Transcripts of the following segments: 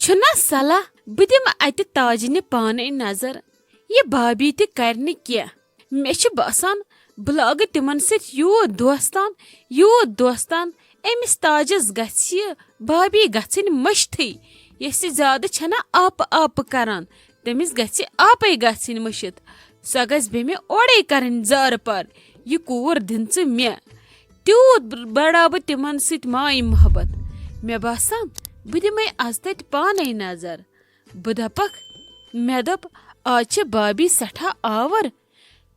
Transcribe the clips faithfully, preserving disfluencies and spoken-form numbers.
چھُنا صلاح، بہٕ دِمہٕ اتہِ تاجنہِ پانے نظر۔ یہِ بھابھی تہِ کرِ نہٕ کینٛہہ۔ مےٚ چھُ باسان، بہٕ لاگہٕ تِمن سۭتۍ یوٗت دوستان، یوٗت دوستان۔ أمِس تاجس گژھِ یہِ بھابھی گژھٕنۍ مٔشتھٕے۔ یۄس یہِ زیادٕ چھنہ آپہٕ آپہٕ کران، تٔمِس گژھِ آپے گژھٕنۍ مٔشِتھ۔ سۄ گژھِ بیٚیہِ مےٚ اورے کرٕنۍ زارٕ پار۔ یہِ کوٗر دِن ژٕ مےٚ۔ تیوٗت بڑاو بہٕ تِمن سۭتۍ ماے محبت۔ مےٚ باسان، بہٕ دِمے از تتہِ پانے نظر۔ بہٕ دپکھ، مےٚ دوٚپ، از چھِ بابی سٮ۪ٹھاہ آور۔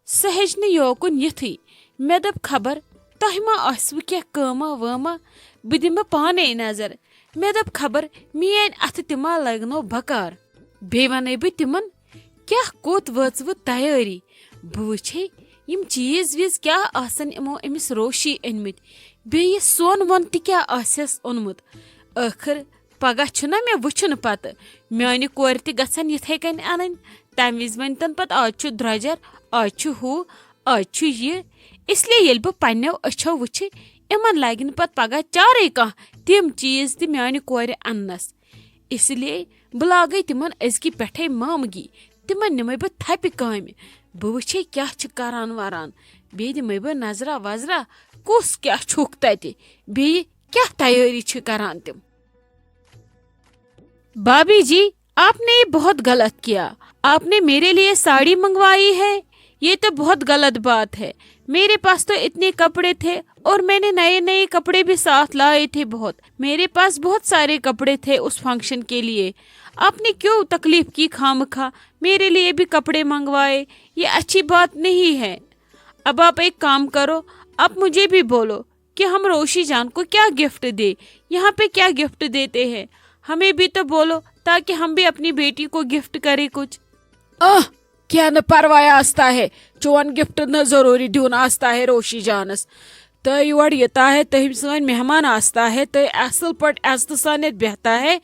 سۄ ہیٚچ نہٕ یوکُن یِتھٕے۔ مےٚ دوٚپ، خبر تۄہہِ ما آسِوٕ کینٛہہ کٲمہ وٲمہ؟ بہٕ دِمہٕ پانے نظر۔ مےٚ دوٚپ، خبر میٲنۍ اتھٕ تہِ ما لگنو بکار۔ بیٚیہِ ونَے بہٕ تِمن، کیٛاہ کوٚت وٲژوٕ تیٲری؟ بہٕ وٕچھے، یِم چیٖز ویٖز کیٛاہ آسن یِمو أمِس روشی أنۍ مٕتۍ، بیٚیہِ یہِ سۄن وۄن تہِ کیٛاہ آسٮ۪س اوٚنمُت۔ ٲخٕر پگاہ چھُنہ مےٚ وٕچھُن پتہٕ، میانہِ کورِ تہِ گژھن یِتھے کٔنۍ انٕنۍ۔ تمہِ وِزِ ؤنۍتن پتہٕ، از چھُ درۄجر، از چھُ ہُہ، از چھُ یہِ۔ اس لیے ییٚلہِ بہٕ پننٮ۪و أچھو وٕچھِ، یِمن لگہِ نہٕ پتہٕ پگاہ چارے کانٛہہ تِم چیٖز تہِ میانہِ کورِ اننس۔ اس لیے بہٕ لاگے تِمن أزکہِ پٮ۪ٹھے مامگی۔ تِمن نِمے بہٕ تھپہِ کامہِ۔ بہٕ وٕچھے کیٛاہ چھِ کران وران۔ بیٚیہِ دِمے بہٕ نظرا وظرا، کُس کیٛاہ چھُکھ تتہِ، بیٚیہِ کیٛاہ تیٲری چھِ کران تِم۔ بابی جی، آپ نے یہ بہت غلط کیا۔ آپ نے میرے لیے ساڑی منگوائی ہے، یہ تو بہت غلط بات ہے۔ میرے پاس تو اتنے کپڑے تھے اور میں نے نئے نئے کپڑے بھی ساتھ لائے تھے بہت۔ میرے پاس بہت سارے کپڑے تھے اس فنکشن کے لیے۔ آپ نے کیوں تکلیف کی خامخواہ؟ میرے لیے بھی کپڑے منگوائے، یہ اچھی بات نہیں ہے۔ اب آپ ایک کام کرو، آپ مجھے بھی بولو کہ ہم روشی جان کو کیا گفٹ دے، یہاں پہ کیا گفٹ دیتے ہیں، ہمیں بھی تو بولو تاکہ ہم بھی اپنی بیٹی کو گفٹ کریں کچھ۔ آہ، کینٛہہ نہٕ پرواے آستا ہے، چون گفٹ نہٕ ضروٗری دیُن آستا ہے روشی جانس۔ تہٕ یور یِتا ہے، تٔمۍ سٲنۍ مہمان آستا ہے، تہٕ اصل پٲٹھۍ عزتہٕ سان ییٚتہِ بیٚہتا ہے،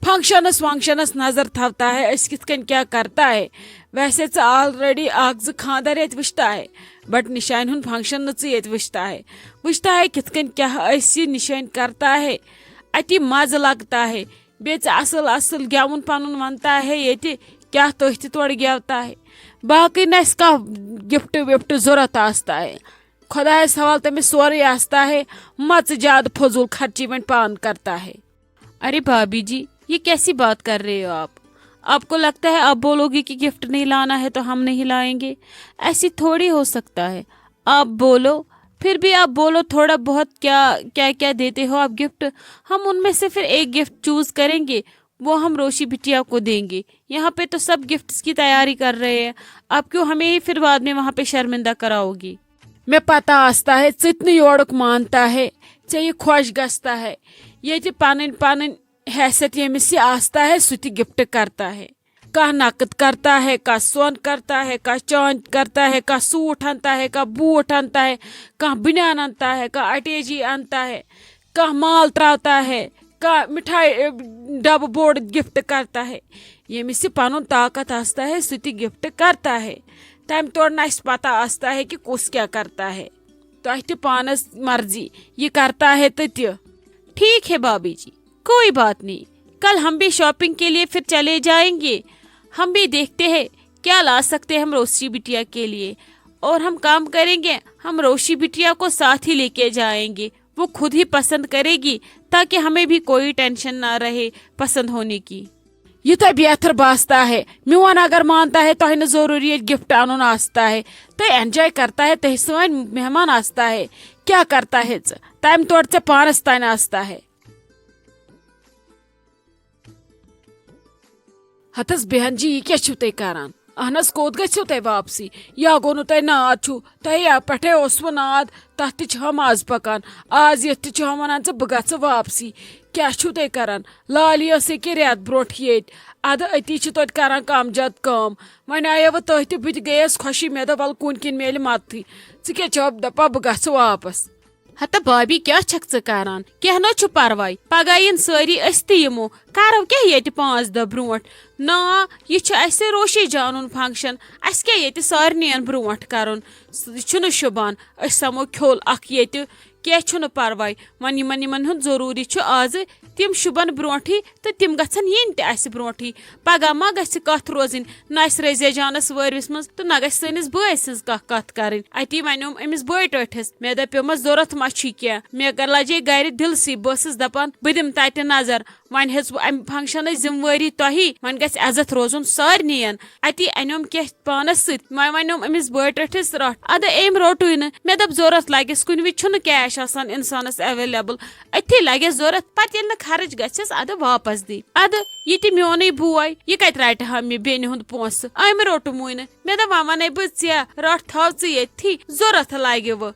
فنکشنس ونکشنس نظر تھاوتا ہے، أسۍ کِتھ کٔنۍ کیٛاہ کرتا ہے۔ ویسے ژٕ already اکھ زٕ خاندر ییٚتہِ وٕچھتا ہے، but نِشانہِ ہُنٛد فنکشن نہٕ ژٕ ییٚتہِ وٕچھتا ہے۔ وٕچھتا ہے کِتھ کٔنۍ کیٛاہ أسۍ یہِ نِشٲنۍ کرتا ہے، اتی مزٕ لگتا ہے۔ بیٚیہِ ژٕ اصل اصل گٮ۪وُن پنُن ونتا ہے ییٚتہِ، کیٛاہ تٔتھۍ تہِ تورٕ گٮ۪وتا ہے۔ باقٕے نہٕ اَسہِ کانٛہہ گفٹ وفٹ ضوٚرتھ آستا ہے۔ خۄدایس حوالہٕ تٔمِس سورُے آستا ہے، مہ ژٕ زیادٕ فضوٗل خرچی وۄنۍ پان کرتا ہے۔ ارے بھابھی جی، یہ کیسی بات کر رہے ہو آپ؟ آپ کو لگتا ہے آپ بولوگے کہ گفٹ نہیں لانا ہے تو ہم نہیں لائیں گے؟ ایسی تھوڑی ہو سکتا ہے۔ آپ بولو، پھر بھی آپ بولو تھوڑا بہت، کیا کیا کیا دیتے ہو آپ گفٹ؟ ہم ان میں سے پھر ایک گفٹ چوز کریں گے، وہ ہم روشی بٹیا کو دیں گے۔ یہاں پہ تو سب گفٹس کی تیاری کر رہے ہیں، آپ کیوں ہمیں ہی پھر بعد میں وہاں پہ شرمندہ کراؤ گی؟ مےٚ پتہ آستا ہے، ژٕ تہِ نہٕ یورُک مانتا ہے، ژےٚ یہِ خۄش گژھتا ہے۔ ییٚتہِ پنٕنۍ پنٕنۍ حیثیت ییٚمِس یہِ آستا ہے، سُہ تہِ گفٹ کرتا ہے۔ کانٛہہ نقد کرتا ہے، کانٛہہ سۄن کرتا ہے، کانٛہہ چاند کرتا ہے، کانٛہہ سوٗٹ انتا ہے، کانٛہہ بوٗٹ انتا ہے، کانٛہہ بنیان انتا ہے، کانٛہہ اٹیجی انتا ہے، کانٛہہ مال تراوتا ہے، کانٛہہ مِٹھایہِ، اے، ڈبہٕ بوٚڑ گفٹ کرتا ہے۔ ییٚمِس یہِ پنُن طاقت آستا ہے، سُہ تہِ گفٹ کرتا ہے۔ تمہِ تورٕ نہٕ اسہِ پتہ آستا ہے کہ کُس کیٛاہ کرتا ہے۔ تۄہہِ تہِ پانس مرضی، یہِ کرتا ہے تہٕ تہِ۔ ٹھیک ہے بابی جی، کوئی بات نہیں، کل ہم بھی شاپنگ کے لیے پھر چلے جائیں گے۔ ہم بھی دیکھتے ہیں کیا لا سکتے ہیں ہم روشی بٹیا کے لیے، اور ہم کام کریں گے، ہم روشی بٹیا کو ساتھ ہی لیکے جائیں گے، وہ خود ہی پسند کرے گی، تاکہ ہمیں بھی کوئی ٹینشن نہ رہے پسند ہونے کی۔ یہِ تۄہہِ بہتر باستا ہے، میون اگر مانتا ہے، تۄہہِ نہٕ ضروٗری ییٚتہِ گفٹ انُن آستا ہے، تہٕ انجوے کرتا ہے، تۄہہِ سٲنۍ مہمان آستا ہے، کیٛاہ کرتا ہے ژٕ؟ تمہِ تورٕ ژےٚ پانس تانۍ آستا ہے۔ ہتس بیہن جی، یہِ کیٛاہ چھِو تُہۍ کران؟ اہن حظ، کوٚت گٔژھِو تُہۍ واپسی؟ یا گوٚو نہٕ تۄہہِ ناد چھُو؟ تۄہہِ یا پٮ۪ٹھے اوسوٕ ناد، تتھ تہِ چھِ ہم از پکان۔ از یتھ تہِ چھِ ہم ونان ژٕ بہٕ گژھٕ واپسی۔ کیٛاہ چھِو تُہۍ کران؟ لالی ٲس ییٚکیٛاہ رٮ۪تھ برونٛٹھ ییٚتۍ۔ ادٕ أتی چھِ توتہِ کران کم زیادٕ کٲم۔ وۄنۍ آیوٕ تُہۍ تہِ، بہٕ تہِ گٔیس خۄشی، مےٚ دوٚپ ولہٕ کُنہِ کِنۍ میلہِ مدتھٕے۔ ژٕ کیٛاہ چھَکھ دپان بہٕ گژھٕ واپس؟ ہتا بابی، کیٛاہ چھکھ ژٕ کران؟ کینٛہہ نہ چھُ پرواے، پگاہ یِن سٲری، أسۍ تہِ یِمو۔ کرو کیٛاہ ییٚتہِ پانٛژھ دۄہ برونٛٹھ؟ نا، یہِ چھُ اسہِ روشی جانُن فنکشن، اسہِ کیٛاہ ییٚتہِ سارنٕین برونٛٹھ کرُن؟ س-، یہِ چھُنہٕ شوٗبان۔ أسۍ سمو کھیوٚل اکھ ییٚتہِ، کینٛہہ چھُنہٕ پرواے، وۄنۍ یِمن، یِمن ہُنٛد ضروٗری چھُ آزٕ، تِم شوٗبن برونٛٹھٕے تہٕ تِم گژھن یِنۍ تہِ اَسہِ برونٛٹھٕے۔ پگاہ ما گژھِ کتھ روزٕنۍ، نہ آسہِ رضیہ جانس وٲرۍوِس منٛز تہٕ نہ گژھِ سٲنِس بٲے سٕنٛز کانٛہہ کتھ کرٕنۍ۔ اتی ونیوم أمِس بٲے ٹٲٹھِس، مےٚ دپیومس، ضروٗرت ما چھُے کینٛہہ؟ مےٚ کر لجے گرِ دِلسٕے، بہٕ ٲسٕس دپان بہٕ دِمہٕ تتہِ نظر۔ وۄنۍ ہیٚژ بہٕ امہِ فنکشنٕچ ذمہٕ وٲری تۄہی، وۄنۍ گژھِ عزت روزُن سارنٕے۔ اتی انیوم کینٛہہ پانس سۭتۍ، وۄنۍ ونیوم أمِس بٲے ٹٲٹھِس، رٹھ۔ ادٕ أمۍ روٚٹُے نہٕ۔ مےٚ دوٚپ، ضروٗرت لگٮ۪س کُنہِ وِزِ چھُنہٕ cash آسان انسانس available، أتھی لگٮ۪س ضروٗرت، پتہٕ ییٚلہِ نہٕ خرٕچ گژھٮ۪س، ادٕ واپس دی۔ ادٕ یہِ تہِ میونُے بوے، یہِ کتہِ رٹہِ ہا مےٚ بیٚنہِ ہُنٛد پونٛسہٕ؟ أمۍ روٚٹمٕے نہٕ۔ مےٚ دوٚپ، وۄنۍ ونے بہٕ ژےٚ، رٹھ، تھاو ژٕ ییٚتھی، ضروٗرت لگہِ وۄنۍ۔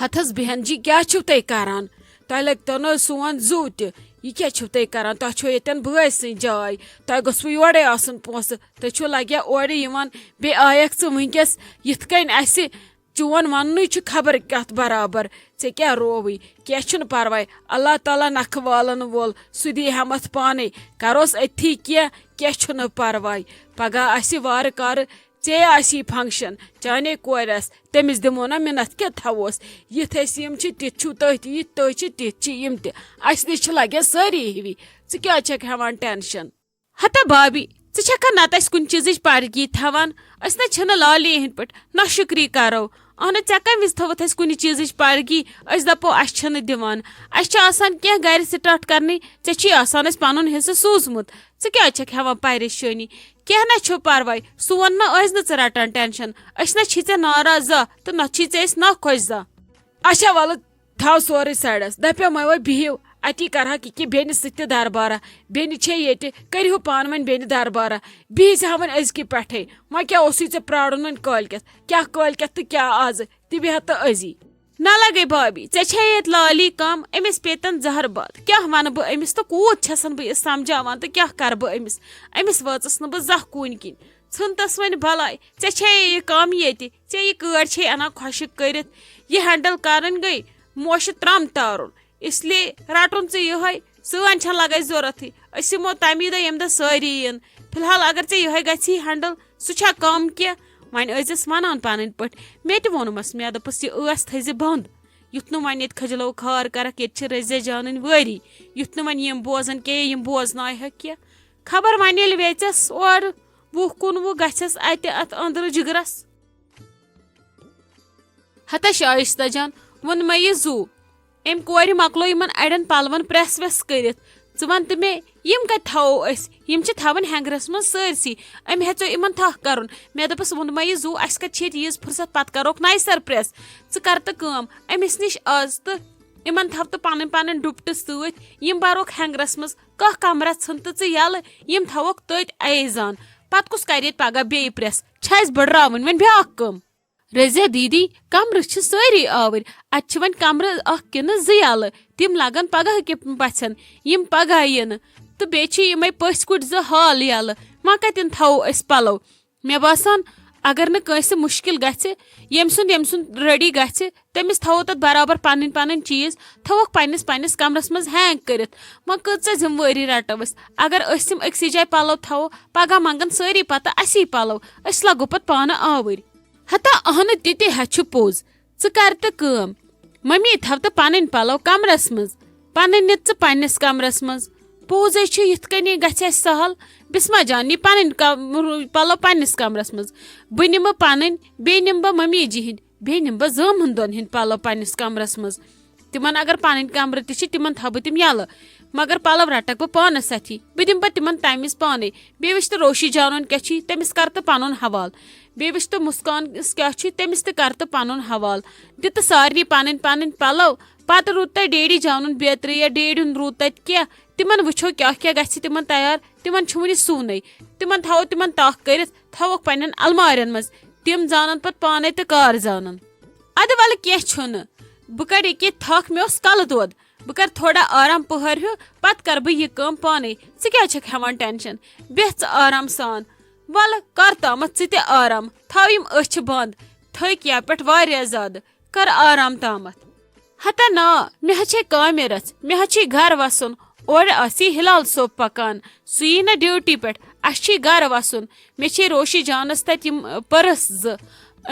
ہتس بیہن جی، کیٛاہ چھِو تُہۍ کران؟ تۄہہِ لگتو نہٕ سون زُو تہِ۔ یہِ کیٛاہ چھِو تُہۍ کران؟ تۄہہِ چھو ییٚتٮ۪ن بٲے سٕنٛز جاے۔ تۄہہِ گوٚژھوٕ یورے آسُن پونٛسہٕ۔ تُہۍ چھِو لگیا اورٕ یِوان، بیٚیہِ آیکھ ژٕ وٕنکیٚس یِتھ کٔنۍ اَسہِ۔ چون وننُے چھُ خبر کتھ برابر۔ ژےٚ کیٛاہ رووٕے؟ کینٛہہ چھُنہٕ پرواے، اللہ تعالیٰ نکھٕ والن وول، سُہ دی ہٮ۪متھ پانے۔ کروس أتھی کینٛہہ، کینٛہہ چھُنہٕ پرواے۔ پگاہ آسہِ وارٕ کارٕ ژےٚ آسی function، چانے کورِ آسہِ، تٔمِس دِمو نا مِنتھ کیٛاہ تھاووس؟ یِتھ أسۍ یِم چھِ، تِتھ چھِو تُہۍ تہِ، یِتھ تُہۍ چھِ، تِتھ چھِ یِم تہِ۔ اَسہِ نِش چھِ لگان سٲری ہِوی۔ ژٕ کیٛازِ چھَکھ ہٮ۪وان tension؟ ہتا بابی، ژٕ چھَکھا نتہٕ اَسہِ کُنہِ چیٖزٕچ پرگی تھاوان؟ أسۍ نہ چھِنہٕ لالی ہِنٛدۍ پٲٹھۍ ناشُکری کرو۔ اہنہٕ، ژےٚ کمہِ وِزِ تھٲوٕتھ اَسہِ کُنہِ چیٖزٕچ پرگی؟ أسۍ دپو اَسہِ چھِنہٕ دِوان۔ اَسہِ چھِ آسان کینٛہہ گرِ start کرنٕے، ژےٚ چھی آسان اَسہِ پنُن حصہٕ سوٗزمُت۔ ژٕ کیٛازِ چھَکھ ہٮ۪وان پریشٲنی؟ کینٛہہ نہ چھُ پرواے، سون نہ ٲسۍ نہٕ ژٕ رٹان tension۔ أسۍ نہ چھی ژےٚ ناراض زانٛہہ تہٕ نہ چھی ژےٚ أسۍ ناخۄش زانٛہہ۔ اچھا، وَلہٕ تھاو سورُے sideس۔ دَپیو مےٚ وۄنۍ بِہِو، اَتی کَرٕہاکھ یہِ کہِ بیٚنہِ سۭتۍ تہِ دربارہ۔ بیٚنہِ چھے ییٚتہِ، کٔرِہو پانہٕ ؤنۍ بیٚنہِ دربارہ۔ بِہِزِ ہا وۄنۍ أزکہِ پٮ۪ٹھَے۔ وۄنۍ کیٛاہ اوسُے ژےٚ پرٛارُن وۄنۍ کٲلۍکٮ۪تھ؟ کیٛاہ کٲلۍکٮ۪تھ تہٕ کیٛاہ آزٕ؟ تہِ بیٚہہ تہٕ أزی۔ نہ لگے بھابھی، ژےٚ چھے ییٚتہِ لالی کم، أمِس پیتن زہر بتھ۔ کیٛاہ ونہٕ بہٕ أمِس تہٕ کوٗت چھسن بہٕ یہِ سمجھاوان تہٕ کیٛاہ کرٕ بہٕ أمِس؟ أمِس وٲژٕس نہٕ بہٕ زانٛہہ کُنۍ کِنۍ۔ ژھٕنتس وۄنۍ بلاے، ژےٚ چھے یہِ کم ییٚتہِ، ژےٚ یہِ کٲڑۍ چھے انان خۄشٕک کٔرِتھ۔ یہِ handle کرٕنۍ گٔے موشہِ ترٛم تارُن۔ اس لیے رٹُن ژٕ یِہوٚے، سٲنۍ چھنہٕ لگے ضروٗرتھٕے۔ أسۍ یِمو تمی دۄہ ییٚمہِ دۄہ سٲری یِن۔ فی الحال اگر ژےٚ یِہوٚے گژھی handle، سُہ چھا کم کینٛہہ؟ وۄنۍ ٲسۍزٮ۪س ونان پنٕنۍ پٲٹھۍ۔ مےٚ تہِ ووٚنمس، مےٚ دوٚپُس، یہِ ٲس تھٲیزِ بنٛد۔ یُتھ نہٕ وۄنۍ ییٚتہِ کھجلو کھار کرکھ، ییٚتہِ چھِ رٔزیہ جانٕنۍ وٲری۔ یُتھ نہٕ وۄنۍ یِم بوزن کینٛہہ، یِم بوزناوہکھ کینٛہہ۔ خبر وۄنۍ ییٚلہِ ویژٮ۪س اورٕ وُہ کُنوُہ گژھٮ۪س اتہِ اتھ أنٛدرٕ جگرس۔ ہتا شایستہ جان، ووٚن مےٚ یہِ زُو۔ أمۍ کورِ مۄکلو یِمن اڑٮ۪ن پلون press ویس کٔرِتھ۔ ژٕ وَن تہٕ مےٚ، یِم کَتہِ تھاوو أسۍ؟ یِم چھِ تھاوٕنۍ ہینگرس منٛز سٲرسٕے۔ أمۍ ہیٚژیو یِمن تھکھ کرُن۔ مےٚ دوٚپُس، ووٚن مےٚ یہِ زُو، اَسہِ کَتہِ چھِ ییٚتہِ ییٖژ فرصت، پتہٕ کَروکھ نَیہِ سَرٕ press۔ ژٕ کر تہٕ کٲم، أمِس نِش آز تہٕ یِمن تھاو تہٕ پنٕنۍ پنٕنۍ ڈُپٹہٕ سۭتۍ۔ یِم بروکھ ہینگرس منٛز، کانٛہہ کمرہ ژھٕن تہٕ ژٕ یَلہٕ، یِم تھاووکھ تٔتۍ ایزان۔ پتہٕ کُس کرِ ییٚتہِ پگاہ بیٚیہِ press؟ چھا اَسہِ بٔڈراوٕنۍ وۄنۍ بیٛاکھ کٲم؟ رضیہ دیدی، کمرٕ چھِ سٲری آوٕرۍ۔ اتہِ چھِ وۄنۍ کمرٕ اکھ کِنہٕ زٕ یَلہٕ۔ تِم لگن پگاہ کہِ پژھٮ۪ن، یِم پگاہ یِنہٕ۔ تہٕ بیٚیہِ چھِ یِمے پٔژھۍ کُٹھۍ زٕ hall یَلہٕ۔ وۄنۍ کتٮ۪ن تھاوو أسۍ پلو؟ مےٚ باسان، اگر نہٕ کٲنٛسہِ مُشکل گژھِ، ییٚمۍ سُنٛد، ییٚمۍ سُنٛد ready گژھِ، تٔمِس تھاوو تتھ برابر پنٕنۍ پنٕنۍ چیٖز، تھاووکھ پننِس پننِس کمرس منٛز hang کٔرِتھ۔ وۄنۍ کۭژاہ ذمہٕ وٲری رٹو أسۍ؟ اگر أسۍ یِم أکسٕے جایہِ پلو تھاوو، پگاہ منٛگن سٲری پتہٕ اسی پلو، أسۍ لگو پتہٕ پانہٕ آوٕرۍ۔ ہتا اہنہٕ، تہِ تہِ ہا چھُ پوٚز۔ ژٕ کر تہٕ کٲم، ممی تھاو تہٕ پنٕنۍ پلو کمرس منٛز، پنٕنۍ نِتھ ژٕ پننِس کمرس منٛز۔ پوٚزے چھُ، یِتھ کٔنی گژھِ اَسہِ سہل۔ بسمہ جان نی پنٕنۍ کم-، پلو پننِس کمرس منٛز، بہٕ نِمہٕ پنٕنۍ، بیٚیہِ نِمہٕ بہٕ ممی جی ہٕنٛدۍ، بیٚیہِ نِمہٕ بہٕ زٲمہٕ ہُنٛد دۄن ہٕنٛدۍ پلو پننِس کمرس منٛز۔ تِمن اگر پنٕنۍ کمرٕ تہِ چھِ، تِمن تھاوٕ بہٕ تِم یلہٕ، مگر پلو رٹکھ بہٕ پانس سۭتی۔ بہٕ دِمہٕ پتہٕ تِمن تمہِ وِزِ پانے۔ بیٚیہِ وٕچھ تہٕ روشی جانُن کیٛاہ چھُے، تٔمِس کر تہٕ پنُن حوالہٕ۔ بیٚیہِ وٕچھ تہٕ مسکانس کیٛاہ چھُے، تٔمِس تہِ کر تہٕ پنُن حوالہٕ۔ دِ تہٕ سارنٕے پنٕنۍ پنٕنۍ پلو۔ پتہٕ روٗد تتہِ ڈیڈی جانُن بیترِ یا ڈیڈی ہُنٛد روٗد تتہِ کینٛہہ۔ تِمن وٕچھو کیٛاہ کیٛاہ گژھِ تِمن تیار۔ تِمن چھُ وُنہِ سُونٕے۔ تِمن تھاوو تِمن تکھ کٔرِتھ، تھاووکھ پننٮ۪ن المارٮ۪ن منٛز۔ تِم زانن پتہٕ پانے تہٕ کار زانن۔ ادٕ ولہٕ کینٛہہ چھُنہٕ، بہٕ کڑٕ ییٚکیٛاہ تھکھ، مےٚ اوس کلہٕ دود۔ بہٕ کرٕ تھوڑا آرام پٔہر ہیوٗ، پتہٕ کرٕ بہٕ یہِ کٲم پانے۔ ژٕ کیٛازِ چھکھ ہٮ۪وان tension؟ بیٚہہ ژٕ آرام سان۔ ولہٕ کر تامتھ ژٕ تہِ آرام، تھاو یِم أچھِ بنٛد۔ تھٔکۍ یا پٮ۪ٹھ واریاہ زیادٕ، کر آرام تامتھ۔ ہتا نا، مےٚ حظ چھے کامہِ رژھ، مےٚ حظ چھے گرٕ وسُن۔ اورٕ آسی ہلال صٲب پکان، سُہ یی نہ duty پٮ۪ٹھ، اسہِ چھے گرٕ وسُن۔ مےٚ چھے روشی جانس تتہِ یِم، ٲ، purse زٕ۔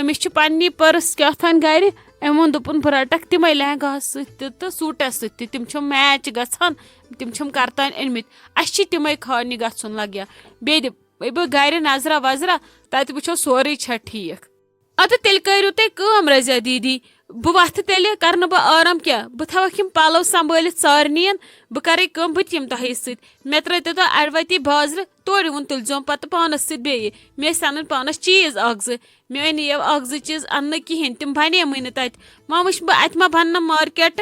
أمِس چھِ پننی purse کیٛاہ تھانۍ گرِ، أمۍ ووٚن، دوٚپُن، بہٕ رَٹَکھ تِمَے لہنگاہَس سۭتۍ تہِ تہٕ سوٗٹَس سۭتۍ تہِ، تِم چھِم میچ گژھان، تِم چھِم کرتانۍ أنۍ مٕتۍ۔ اَسہِ چھِ تِمَے کھارنہِ گژھُن لگیا۔ بیٚیہِ دِ-، بہٕ گرِ نظرا وظرا، تَتہِ وٕچھو سورُے چھا ٹھیٖک۔ اَدٕ تیٚلہِ کٔرِو تُہۍ کٲم، رضیہ دیٖدی، بہٕ وۄتھٕ تیٚلہِ، کرٕ نہٕ بہٕ آرام کینٛہہ، بہٕ تھاوَکھ یِم پَلو سنبھٲلِتھ سارنِیَن، بہٕ کرے کٲم، بہٕ تہِ یِمہٕ تۄہے سۭتۍ۔ مےٚ ترٲیتو تُہۍ اَڑٕ وَتی بازرٕ، تورٕ یِوُن تُلۍ زیوم پَتہٕ پانَس سۭتۍ بیٚیہِ۔ مےٚ ٲسۍ اَنٕنۍ پانَس چیٖز اَکھ زٕ، مےٚ أنۍ یہِ اَکھ زٕ چیٖز اَننہٕ کِہیٖنۍ، تِم بَنیمٕے نہٕ تَتہِ۔ وۄنۍ وٕچھ بہٕ اَتہِ ما بَننَم مارکیٹ۔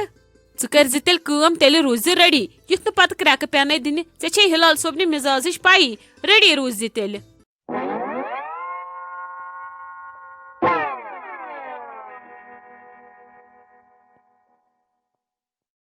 ژٕ کٔرۍ زِ تیٚلہِ کٲم، تیٚلہِ روٗز زِ ریڈی، یُتھ نہٕ پَتہٕ کرٛٮ۪کہٕ پٮ۪نَے دِنہِ۔ ژےٚ چھے ہلال صٲبنہِ مِزازٕچ پَیی، ریڈی روٗز زِ تیٚلہِ۔